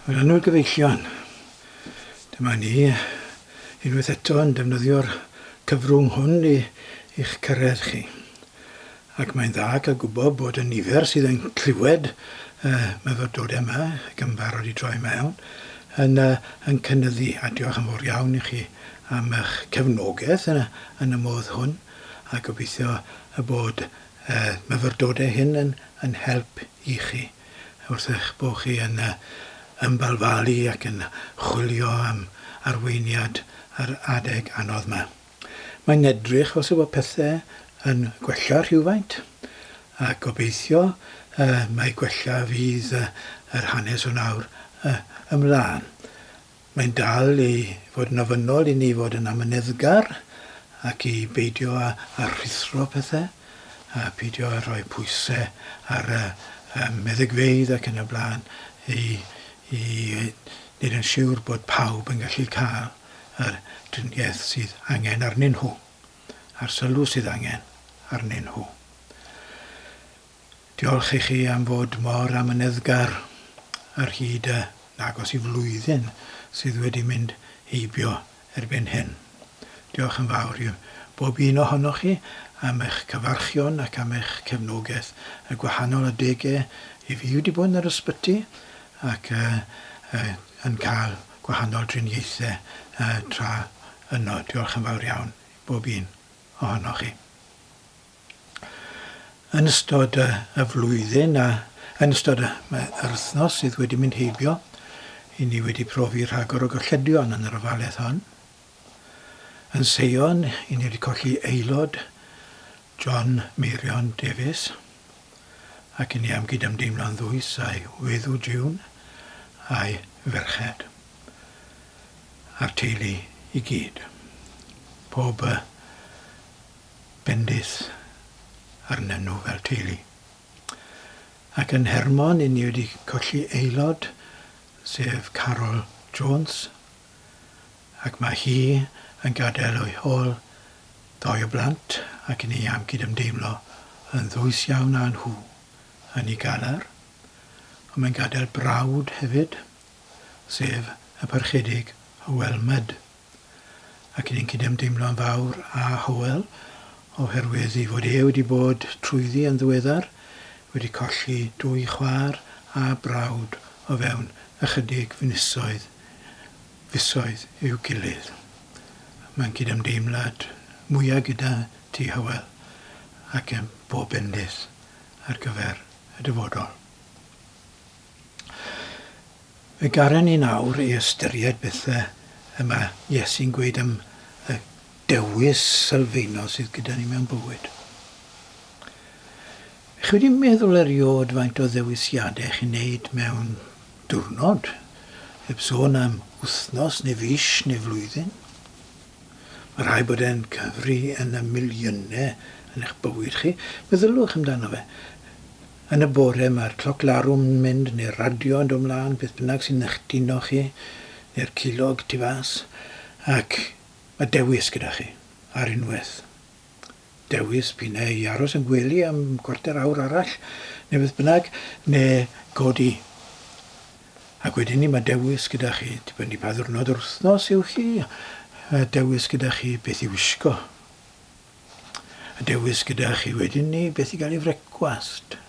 Wel, annwyl gyfeillion, dyma ni unwaith eto yn defnyddio'r cyfrwng hwn i i'ch cyrraedd chi. Ac mae'n dda cael gwybod bod y nifer sydd yn clywed y myfyrdodau yma, ac yn barod i droi mewn, yn, uh, yn cynyddu. A diolch yn fawr iawn i chi am eich cefnogaeth yn y, yn y modd hwn, a gobeithio y bod y myfyrdodau hyn yn, yn help i chi. wrth eich bod chi yn ymbalfalu ac yn chwilio am arweiniad ar adeg anodd 'ma. Mae'n edrych fel 'se bod pethe yn gwella rhywfaint, a gobeithio mai gwella fydd yr hanes o nawr ymlân. Mae'n dal i fod yn ofynnol i ni fod yn amyneddgar ac i beidio â â rhuthro pethe, a peidio â rhoi pwyse ar y y meddygfeydd ac yn y blaen i i wneud yn siwr bod pawb yn gallu cael yr driniaeth sydd angen arnyn nhw, a'r sylw sydd angen arnyn nhw. Diolch i chi am fod mor amyneddgar ar hyd y agos i flwyddyn sydd wedi mynd heibio erbyn hyn. Diolch yn fawr i bob un ohonoch chi am eich cyfarchion ac am eich cefnogaeth y gwahanol adegau i fi wedi bod yn yr ysbyty ac yn cael gwahanol driniaethau tra yno. Diolch yn fawr iawn i bob un ohonoch chi. Yn ystod y, y flwyddyn a yn ystod y, yr wythnos sydd wedi mynd heibio, i ni wedi profi rhagor o golledion yn yr ofalaeth hon. Yn Seion, i ni wedi colli aelod, John Meirion Davies, ac i ni am gydymdeimlo'n ddwys â'i weddw June a'i ferched, a'r teulu i gyd. Pob bendith arnyn nhw fel teulu. Ac yn Hermon, i ni wedi colli aelod, sef Carol Jones, ac mae hi yn gadael o'i hôl ddoi o blant, ac i ni am gydymdeimlo yn ddwys iawn â nhw yn ei galar. Ond mae'n gadael brawd hefyd, sef y Parchedig Hywel Mudd. Ac ni'n cydymdeimlo'n fawr â Hywel oherwydd ei fod e wedi bod trwyddi yn ddiweddar, wedi colli dwy chwaer a brawd o fewn ychydig finusoedd, fisoedd i'w gilydd. Mae'n cydymdeimlad mwya gyda ti Hywel ac yn bob bendith ar gyfer y dyfodol. Fe garen ni nawr i ystyried beth y mae Iesu'n gweud am y dewis sylfaenol sydd gyda ni mewn bywyd. Chi wedi meddwl erioed faint o ddewisiadau chi'n neud mewn diwrnod, heb sôn am wythnos neu fis neu flwyddyn? Mae rhaid bod e'n cyfri yn y miliynau yn eich bywyd chi. Meddyliwch amdano fe. Yn y bore mae'r cloc larwm yn mynd, neu'r radio yn dod mlaen, beth bynnag sy'n eich dino chi, neu'r cilog tu fas, ac mae dewis gyda chi, ar unwaith. Dewis p'un ai i aros yn gwely am gwarter awr arall, neu beth bynnag, neu godi. Ac wedyn ni mae dewis gyda chi, dibynnu pa ddiwrnod yr wythnos yw chi, dewis gyda chi beth i wisgo. A dewis gyda chi wedyn ni beth i gael i frecwast.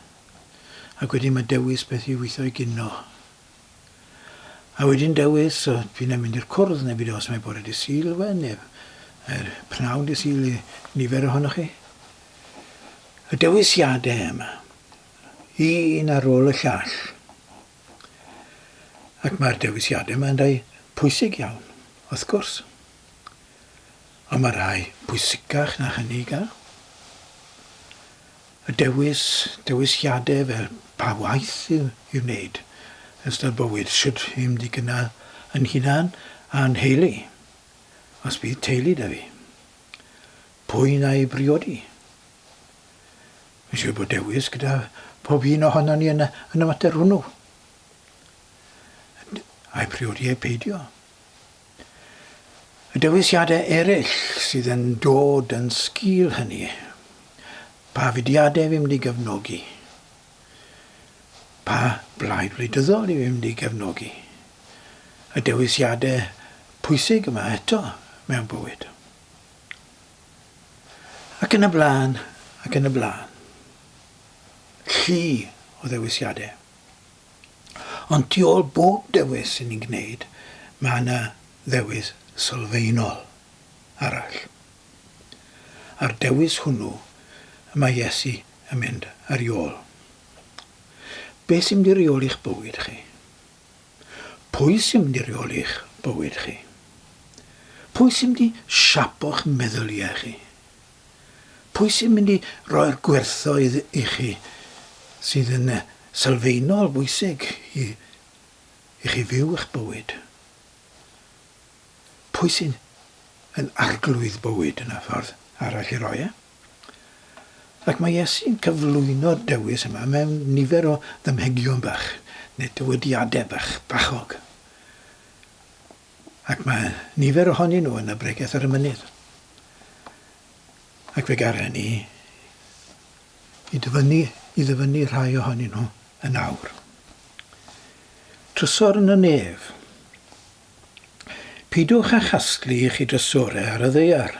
Ac wedyn mae dewis beth i weithio i gino. A wedyn dewis, so fi'n mynd i'r cwrdd neu byd os mae bore dy Sul yw e, neu er, pnawn dy Sul i nifer ohonoch chi. Y dewisiadau yma, un ar ôl y llall. Ac mae'r dewisiadau yma yn rhai pwysig iawn, wrth gwrs. Ond mae rhai pwysicach na hynny i gael. Y dewis, dewisiadau fel pa waith i'w, i'w wneud yn ystod bywyd, sut fi'n mynd i gynnal yn hunan a'n nheulu, os bydd teulu 'da fi. Pwy wna i briodi? Fi'n siŵr bod dewis gyda pob un ohonon ni yn y, yn y mater hwnnw. Ai priodi ai peidio? Y dewisiadau eraill sydd yn dod yn sgil hynny, pa fudiadau fi'n mynd i gefnogi? Pa blaid wleidyddol i fi'n mynd i gefnogi? Y dewisiadau pwysig yma eto mewn bywyd. Ac yn y blaen, ac yn y blaen. Llu o ddewisiadau. Ond tu ôl bob dewis sy'n ni'n gwneud, mae yna ddewis sylfaenol arall. A'r dewis hwnnw y mae Iesu yn mynd ar ei ôl. Be sy'n mynd i reoli'ch bywyd chi? Pwy sy'n mynd i reoli'ch bywyd chi? Pwy sy'n mynd i siapo'ch meddyliau chi? Pwy sy'n mynd i roi'r gwerthoedd i chi sydd yn sylfaenol bwysig i, i chi fyw eich bywyd? Pwy sy'n yn arglwydd bywyd yna ffordd arall i roi e? Ac mae Iesu'n cyflwyno'r dewis yma mewn nifer o ddymhegion bach, neu dywediadau bach, bachog. Ac mae nifer ohonyn nhw yn y Bregeth ar y Mynydd. Ac fe garen ni i dyfynnu, i ddyfynnu rhai ohonyn nhw yn awr. Trysor yn y nef. Peidiwch â chasglu i chi drysorau ar y ddaear,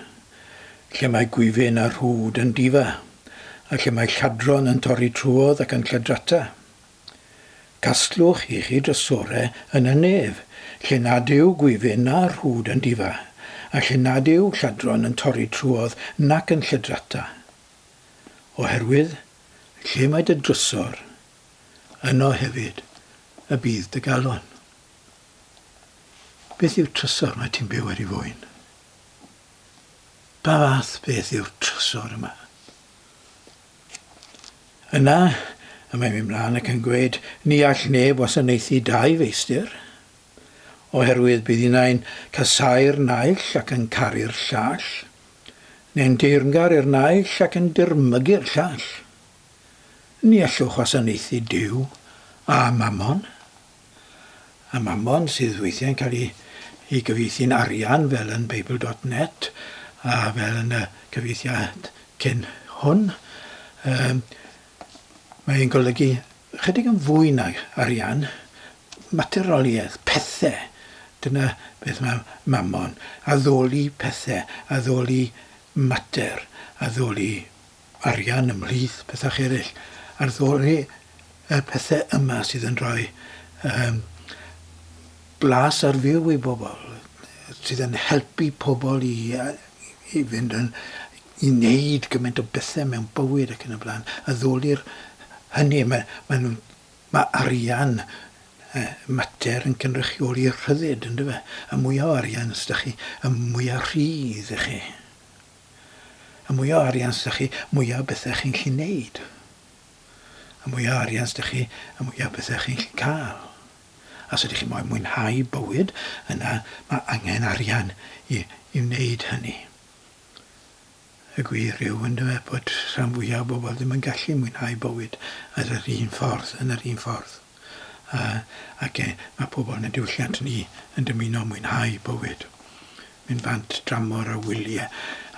lle mae gwyfyn a rhwd yn difa, a lle mae lladron yn torri trwodd ac yn lladrata. Casglwch i chi drysorau yn y nef, lle nad yw gwyfyn na rhwd yn difa, a lle nad yw lladron yn torri trwodd nac yn lladrata. Oherwydd, lle mae dy drysor, yno hefyd y bydd dy galon. Beth yw'r trysor mae ti'n byw ar ei fwyn? Pa fath beth yw'r trysor yma? Yna, y mae'n mynd mlaen ac yn gweud, ni all neb wasanaethu dau feistr, oherwydd bydd unai'n casáu'r naill ac yn caru'r llall, neu'n deyrngar i'r naill ac yn dirmygu'r llall. Ni allwch wasanaethu Duw a Mammon. A mammon, sydd weithiau'n cael ei, ei gyfieithu'n arian, fel yn Bible dot net, a fel yn y cyfieithiad cyn hwn, um, mae'n golygu chydig yn fwy nag arian, materoliaeth, pethau. Dyna beth mae mammon. Addoli pethau, addoli mater, addoli arian ymhlith pethau eraill, addoli y pethau yma sydd yn rhoi um, blas ar fyw i bobl, sydd yn helpu pobl i, i fynd yn, i wneud gymaint o bethau mewn bywyd ac yn y blaen. Addoli'r hynny, mae, mae, nhw, mae arian mater yn cynrychioli rhyddid, ynddo fe? Y mwyaf o arian sydd chi, y mwyaf rhydd ych chi. Y mwyaf o arian sydd chi, mwyaf o bethau chi'n gallu wneud. Y mwyaf o arian sydd chi, y mwyaf o bethau chi'n gallu cael. A os ydych chi moyn mwynhau bywyd, yna mae angen arian i, i wneud hynny. Y gwir yw, yn dyfe, bod rhan fwyaf o bobl ddim yn gallu mwynhau bywyd ar yr un ffordd, yn yr un ffordd. Uh, ac e, mae pobl yn y diwylliant ni yn dymuno mwynhau bywyd. Mynd bant dramor ar wyliau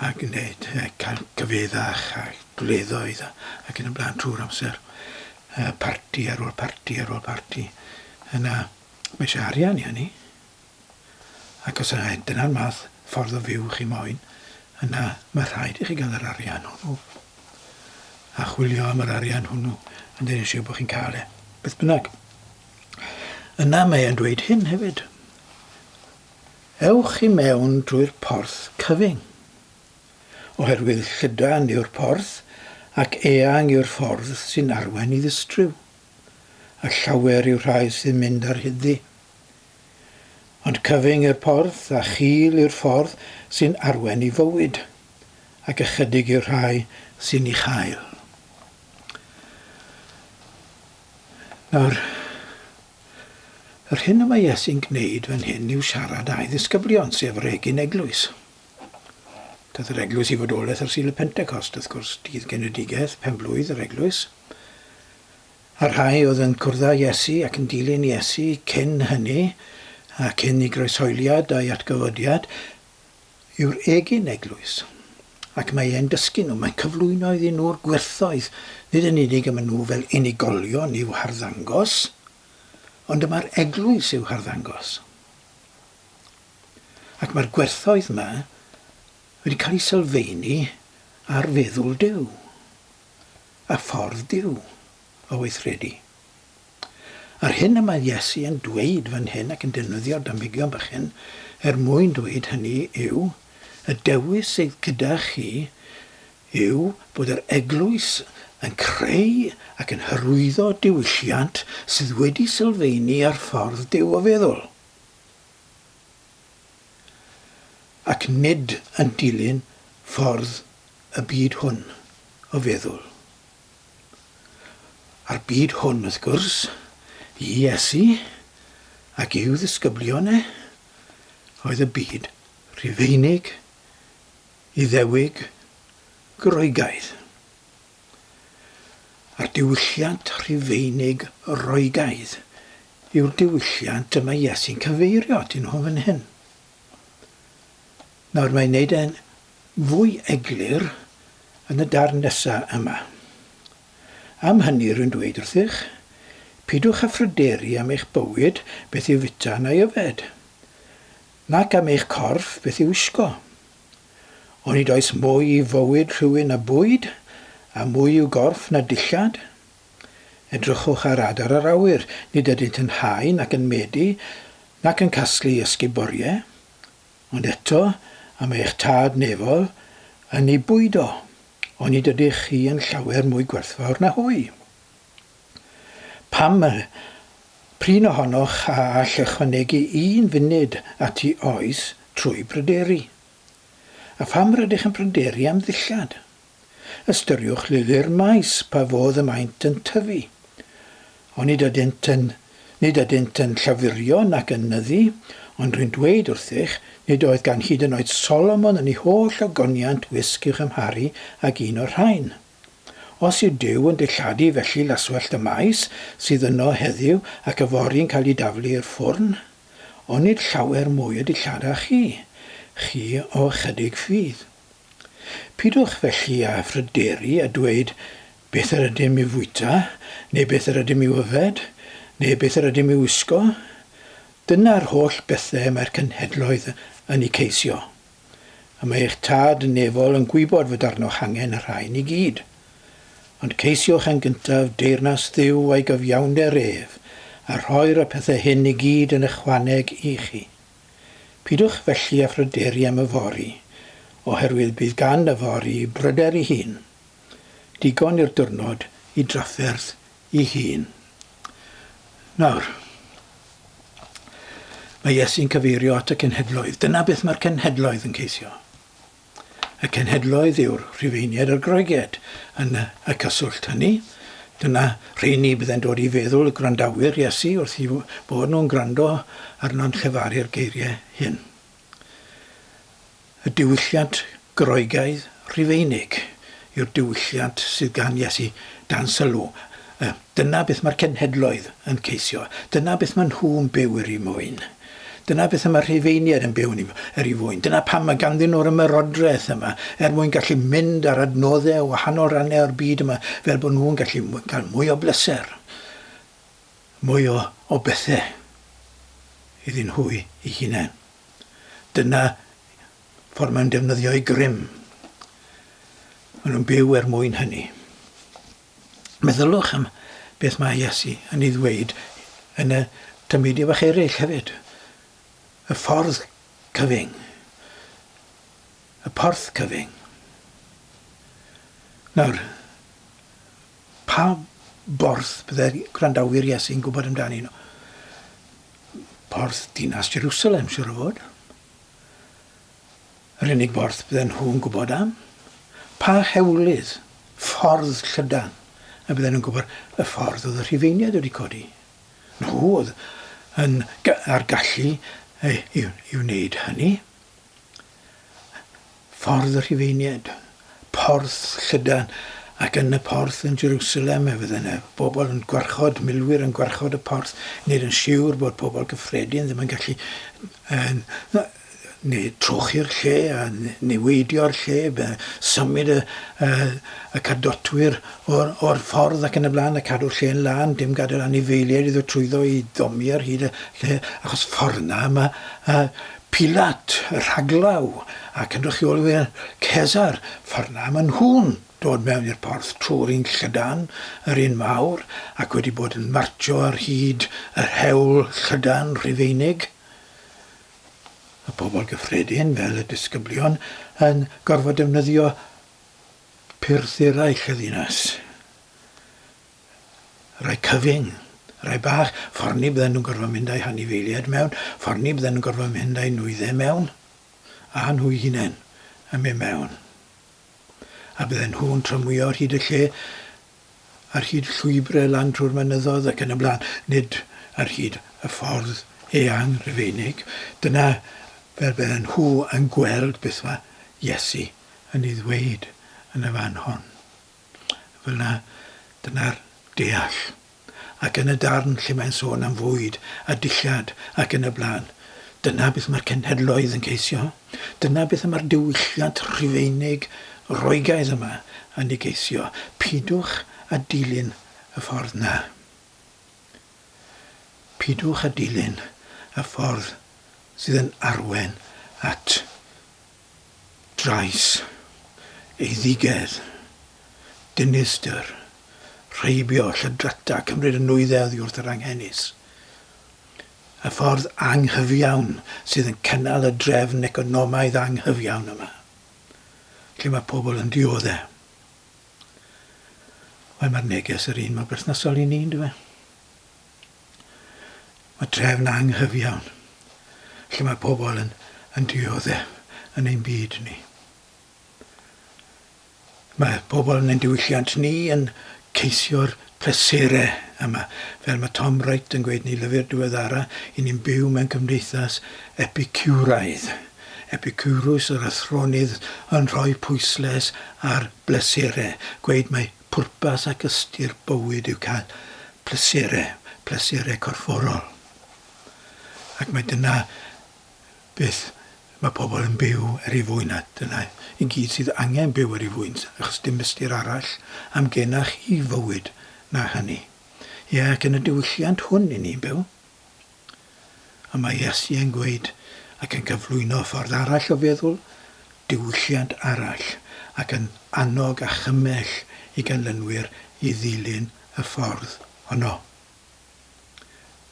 a gwneud, cael cyfeddach a gwleddoedd ac yn y blaen trwy'r amser. Parti ar ôl parti ar ôl parti. Yna, mae eisiau arian i hynny. Ac os yna dyna'r math ffordd o fyw chi moyn, yna mae rhaid i chi gael yr arian hwnnw. A chwilio am yr arian hwnnw, a wneud yn siŵr bod chi'n cael e. Beth bynnag. Yna mae e'n dweud hyn hefyd. Ewch i mewn drwy'r porth cyfyng. Oherwydd llydan yw'r porth, ac eang yw'r ffordd sy'n arwain i ddistryw, a llawer yw'r rhai sy'n mynd ar hyd-ddi. Ond cyfyng yw'r porth, a chul yw'r ffordd sy'n arwain i fywyd, ac ychydig yw'r rhai sy'n ei chael. Nawr, Yr hyn y mae Iesu'n gwneud fan hyn yw siarad â'i ddisgyblion, sef yr egin eglwys. Daeth yr eglwys i fodolaeth ar Sul y Pentecost, wrth gwrs, dydd genedigaeth, penblwydd yr eglwys. A'r rhai oedd yn cwrdd â Iesu ac yn dilyn Iesu cyn hynny, a cyn ei groeshoeliad a'i atgyfodiad, yw'r egin eglwys. Ac mae e'n dysgu nhw, mae'n cyflwyno iddyn nhw'r gwerthoedd, nid yn unig y maen nhw fel unigolion i'w harddangos, Ond dyma'r eglwys i'w harddangos. Ac mae'r gwerthoedd yma wedi cael eu sylfaenu ar feddwl Duw a ffordd Duw o weithredu. A'r hyn y mae Iesu yn dweud fan hyn ac yn defnyddio'r damhegion bach hyn er mwyn dweud hynny yw, y dewis sydd gyda chi yw bod yr eglwys yn creu ac yn hyrwyddo diwylliant sydd wedi sylfaenu ar ffordd Duw o feddwl, ac nid yn dilyn ffordd y byd hwn o feddwl. A'r byd hwn, wrth gwrs, i Iesu ac i'w ddisgyblion e, oedd y byd Rhufeinig, Iddewig, Groegaidd. A'r diwylliant Rhufeinig Roegaidd yw'r diwylliant y mae Iesu'n cyfeirio atyn nhw fan hyn. Nawr mae'n neud e'n fwy eglur yn y darn nesa yma. Am hynny rwy'n dweud wrthych, pidwch â phryderu am eich bywyd beth i'w fwyta na'i yfed, nac am eich corff beth i'w wisgo. Onid oes mwy i fywyd rhywun na bwyd, a mwy i'w gorff na dillad? Edrychwch ar adar yr awyr, nid ydynt yn hau nac yn medi, nac yn casglu ysguboriau, Ond eto, am eich Tad nefol yn ei bwydo, onid ydych chi yn llawer mwy gwerthfawr na hwy? Pam, p'run ohonoch a all ychwanegu un funud at ei oes trwy bryderu? A pham rydych yn pryderu am ddillad? Ystyriwch lili'r maes, pa fodd y maent yn tyfu. Onid ydynt yn, nid ydynt yn llafurio nac yn nyddu, ond rwy'n dweud wrthych, nid oedd gan hyd yn oed Solomon yn ei holl ogoniant wisg i'w chymharu ag un o'r rhain. Os yw Duw yn dilladu felly laswellt y maes sydd yno heddiw ac yfory'n cael ei daflu i'r ffwrn, onid llawer mwy y dillada chi, chi o ychydig ffydd? Pidwch felly â phryderu a dweud, 'Beth yr ydym i'w fwyta? neu 'Beth yr ydym i'w yfed? neu 'Beth yr ydym i'w wisgo? Dyna'r holl bethau mae'r cenhedloedd yn eu ceisio. A mae eich Tad nefol yn gwybod fod arnoch angen y rhain i gyd. Ond ceisiwch yn gyntaf deyrnas Dduw a'i gyfiawnder ef, a rhoir y pethau hyn i gyd yn ychwaneg i chi. Pidwch felly â phryderu am yfory, oherwydd bydd gan yfory bryder ei hun. Digon i'r diwrnod i drafferth ei hun. Nawr, mae Iesu'n cyfeirio at y cenhedloedd. Dyna beth mae'r cenhedloedd yn ceisio. Y cenhedloedd yw'r Rhufeiniaid a'r Groegiaid yn y cyswllt hynny. Dyna rheini bydde'n dod i feddwl y gwrandawyr Iesu wrth i bod nhw'n gwrando arno'n llefaru'r geiriau hyn. Y diwylliant Groegaidd Rhufeinig yw'r diwylliant sydd gan Iesu dan sylw. Dyna beth mae'r cenhedloedd yn ceisio. Dyna beth maen nhw'n byw er eu mwyn. Dyna beth y mae'r Rhufeiniaid yn byw er eu fwyn. Dyna pam mae ganddyn nhw'r ymerodraeth yma, er mwyn gallu mynd ar adnoddau o wahanol rannau o'r byd yma, fel bod nhw'n gallu cael mwy o bleser, mwy o, o bethau iddyn nhw'u hunain. Dyna ffordd mae'n defnyddio eu grym. Maen nhw'n byw er mwyn hynny. Meddyliwch am beth mae Iesu yn ei ddweud yn y tameidiau bach eraill hefyd. Y ffordd cyfyng. Y porth cyfyng. Nawr, pa borth byddai gwrandawyr Iesu'n gwybod amdani nhw? Porth dinas Jerusalem, siwr o fod. Yr unig borth bydden nhw'n gwybod am. Pa hewlydd, ffordd llydan, y bydden nhw'n gwybod y ffordd oedd y Rhufeiniaid wedi codi. Nhw oedd yn, â'r gallu i, i, i wneud hynny. Ffordd y Rhufeiniaid, porth llydan, ac yn y porth yn Jerusalem e fydden y bobl yn gwarchod, milwyr yn gwarchod y porth, wneud yn siwr bod pobl gyffredin ddim yn gallu neu trochi'r lle a niweidio'r lle, symud y, y, y cadotwyr o'r, or ffordd ac yn y blaen a cadw'r lle'n lân, dim gadael anifeiliaid i ddod trwyddo i ddomi ar hyd y lle, achos ffordd na mae Pilat, y rhaglaw, a cynrychiolwyr Cesar, ffordd 'na maen nhw'n dod mewn i'r porth trwy'r un llydan, yr un mawr, ac wedi bod yn martsio ar hyd yr hewl llydan Rhufeinig. Y bobl gyffredin, fel y disgyblion, yn gorfod defnyddio pyrth eraill y ddinas. Rhai cyfyng, rhai bach, ffordd ni bydden nhw'n gorfod mynd â'u hanifeiliaid mewn, ffordd ni bydden nhw'n gorfod mynd â'u nwyddau mewn, a nhw'u hunain yn mynd mewn. A bydden nhw'n tramwyo ar hyd y lle, ar hyd llwybrau lan trwy'r mynyddoedd ac yn y blaen, nid ar hyd y ffordd eang Rufeinig. Dyna fel bydden nhw yn gweld beth mae Iesu yn ei ddweud yn y fan hon. Fel 'na, dyna'r deall. Ac yn y darn lle mae'n sôn am fwyd a dillad ac yn y blaen, dyna beth mae'r cenhedloedd yn ceisio. Dyna beth y mae'r diwylliant Rhufeinig Roegaidd yma yn ei geisio. Pidwch â dilyn y ffordd 'na. Pidwch â dilyn y ffordd sydd yn arwain at drais, eiddigedd, dinistr, rheibio, lladrata, cymryd y nwyddau oddi wrth yr anghenus. Y ffordd anghyfiawn sydd yn cynnal y drefn economaidd anghyfiawn yma, lle mae pobl yn diodde'. Wel, mae'r neges yr un mor berthnasol i ni, yndyfe? Mae trefn anghyfiawn lle mae pobl yn, yn dioddef yn ein byd ni. Mae pobl yn ein diwylliant ni yn ceisio'r pleserau yma. Fel mae Tom Wright yn gweud yn ei lyfr diweddara, i ni'n byw mewn cymdeithas epicuraidd. Epicurus, yr athronydd, yn rhoi pwyslais ar bleserau, gweud mai Pwrpas ac ystyr bywyd yw cael pleserau, pleserau corfforol. Ac mae dyna beth mae pobl yn byw er ei fwyn, a dyna i gyd sydd angen byw er ei fwyn, achos dim ystyr arall amgenach i fywyd na hynny. Ie, ac yn y diwylliant hwn i ni'n byw. A mae Iesu yn gweud ac yn cyflwyno ffordd arall o feddwl, diwylliant arall, ac yn annog a chymell i ganlynwyr i ddilyn y ffordd honno.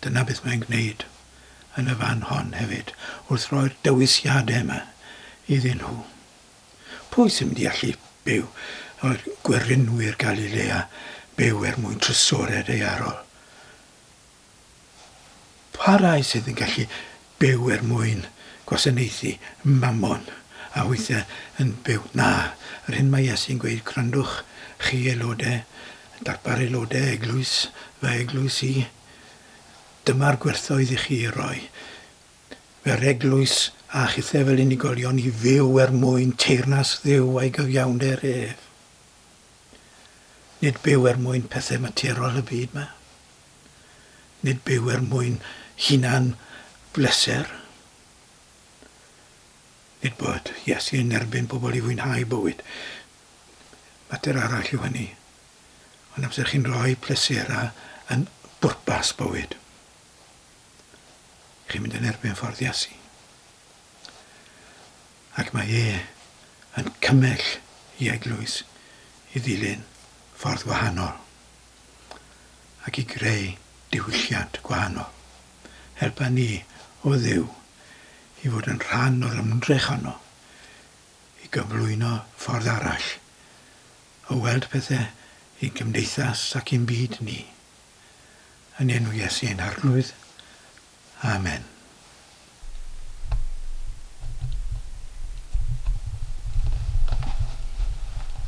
Dyna beth mae'n gwneud yn y fan hon hefyd, wrth roi'r dewisiadau yma iddyn nhw. Pwy sy'n mynd i allu byw o'r gwerinwyr Galilea, byw er mwyn trysorau daearol? Pa rai sydd yn gallu byw er mwyn gwasanaethu Mammon, a hwythau yn byw? Na, yr hyn mae Iesu'n gweud, gwrandwch chi aelodau, darpar aelodau eglwys, fy eglwys i, dyma'r gwerthoedd i chi ei roi. Fe'r eglwys a chithau fel unigolion i fyw er mwyn teyrnas Dduw a'i gyfiawnder ef. Nid byw er mwyn pethau materol y byd 'ma. Nid byw er mwyn hunan bleser. Nid bod Iesu yn erbyn pobl i fwynhau bywyd. Mater arall yw hynny. Ond amser chi'n rhoi pleserau yn bwrpas bywyd, chi'n mynd yn erbyn ffordd Iesu. Ac mae e yn cymell i eglwys i ddilyn ffordd wahanol. Ac i greu diwylliant gwahanol. Helpa ni, O Dduw, i fod yn rhan o'r ymdrech honno i gyflwyno ffordd arall o weld pethau i'n cymdeithas ac i'n byd ni. Yn enw Iesu ein Harglwydd. Amen.